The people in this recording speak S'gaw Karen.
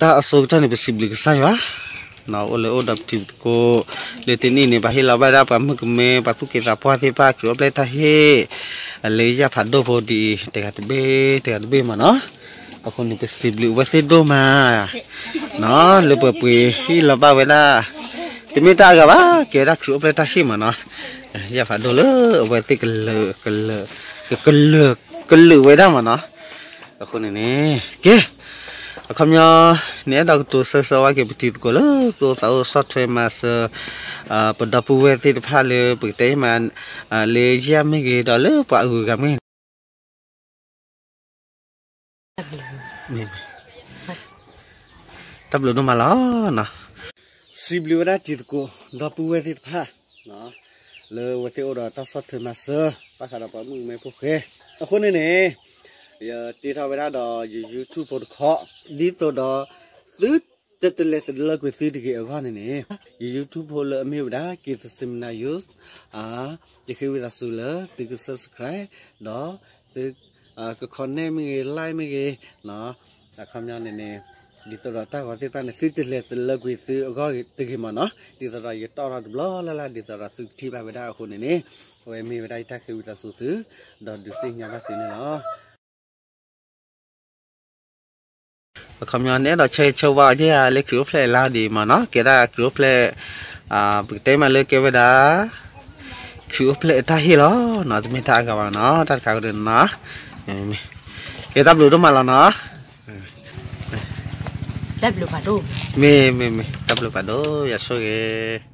တၢ်အစိၤကတၢၢ်န့ၣ် ပစံးဘျုးကစၢ်ယွၤ, အိၣ်လၢအိၣ်ဒီးပတံၤသကိး, လၢတနံၣ်န့ၣ် ပဟ့ၣ်လီၤဘၣ်ဒၣ်ပှၤမုၣ်ကမဲ ပှၤသူၣ်က့သးပှၢ်သ့ၣ်တဖၣ် ခရံာ်အိၣ်ဖျဲၣ်တၢ်ဟ့ၣ်, လၢယၢ်ဖးဒိၣ်ဖိဒ်အံၤ တဂၤတဘ့ၣ် တဂၤတဘ့ၣ်မ့ၢ်နီၤ, အဃိန့ၣ် ပစံးဘျုးအဝဲသ့ၣ်ဒိၣ်မး လၢပှဲၤပှ့ၤဟ့ၣ်လီၤဘၣ်ဝဲဒၣ်, တမ့ၢ်တၢ်အဂၤဘၣ် ကဲဒၣ်ခရံာ်အိၣ်ဖျဲၣ်တၢ်ဟ့ၣ်မ့ၢ်နီၤ, ယၢ်ဖးဒိၣ်လၢအဝဲသ့ၣ်ကလုာ်, ကလုာ်, ကလုာ်ဝဲဒၣ်မ့ၢ်နီၤ, အဃိန့ၣ်န့ၣ် ကဲ, အခီပညီ နအဲၣ်ဒိးကတိၤဆၢဆၢဝါက့ၤပတံၤသကိးလၢ ကအိၣ်သးအိၣ်ဆီၣ်ထွဲမၤစၢၤ ပဒီပုၢ်ဝဲၢ်သ့ၣ်တဖၣ်လၢ ပကတဲမး လၢယဲၢ်မ့ၢ်ဂ့ၤ ဒီးလၢပှၤအဂုၤအဂၤမ့ၢ်ဂ့ၤ တၢ်ဘျုးဒိၣ်မးလီၤ. စံးဘျုးဝဲဒၣ်တံၤသကိး ဒီပုၢ်ဝဲၢ်သ့ၣ်တဖၣ် လၢအဝဲသ့ၣ်အိၣ်ဒီးတၢ်ဆီၣ်ထွဲမၤစၢၤ ဘၣ်ဃးဒီးပှၤမုၣ်ကမဲဖိဃဲ, အဃိန့ၣ်န့ၣ် ယတ့ထီၣ်ဝဲဒၣ်ဒီးယ YouTube ဖိတခီ, ဒ်သိးဒီး သုတတလဲၤတလၢကွံာ်သုတဂ့ၤအဂီၢ်န့ၣ်န့ၣ် ယ YouTube ဖိလၢအမ့ၢ်ဝဲဒၣ် က့ၤသစ့မနၤ ယူး, ယဃ့ဝံသးစူၤလၢသုက subscribe ဒီး သုက comment မ့ၢ်ဂ့ၤ like မ့ၢ်ဂ့ၤ, အခီပညီန့ၣ်န့ၣ် ဒ်သိးဒီးတၢ်ဂီၤသ့ၣ်တဖၣ်န့ၣ် သုတလဲၤတလၢကွံာ်သုအဂီၢ်တဂ့ၤမ့ၢ်နီၤ, ဒ်သိးဒီးယတီၣ်ထီၣ်တဘျီလၢ်လၢ် ဒ်သိးဒီးသုကထံၣ်ဘၣ်ဝဲဒၣ်အဃိန့ၣ်န့ၣ်, အဝဲမ့ၢ်ဝဲဒၣ်ယတၢ်ဃ့ဝံသးစူၤသု, ဒီးဒုးသ့ၣ်ညါဘၣ်သုန့ၣ်လီၤ. အခီပညီန့ၣ်ဒီး ဆၢဂ့ၤဆၢဝါအီၤက့ၤယၤလၢခရံာ်အိၣ်ဖျဲၣ်အလါဒံးမ့ၢ်နီၤ, ကဲဒၣ်ခရံာ်အိၣ်ဖျဲၣ်, ပကတဲမးလၢကဲဝဲဒၣ် ခရံာ်အိၣ်ဖျဲၣ်အတၢ်ဟ့ၣ်လီၤနီၤ, တမ့ၢ်တၢ်အဂၤဘၣ်နီၤ, တၢ်တခါကဒီးနီၤ, ကဲတၢ်ဘျုးဒိၣ်မးလီၤနီၤ, တၢ်ဘျုးဖးဒိၣ်, မ့ၢ် မ့ၢ် မ့ၢ် တၢ်ဘျုးဖးဒိၣ် ယဆိၣ်ဂ့ၤ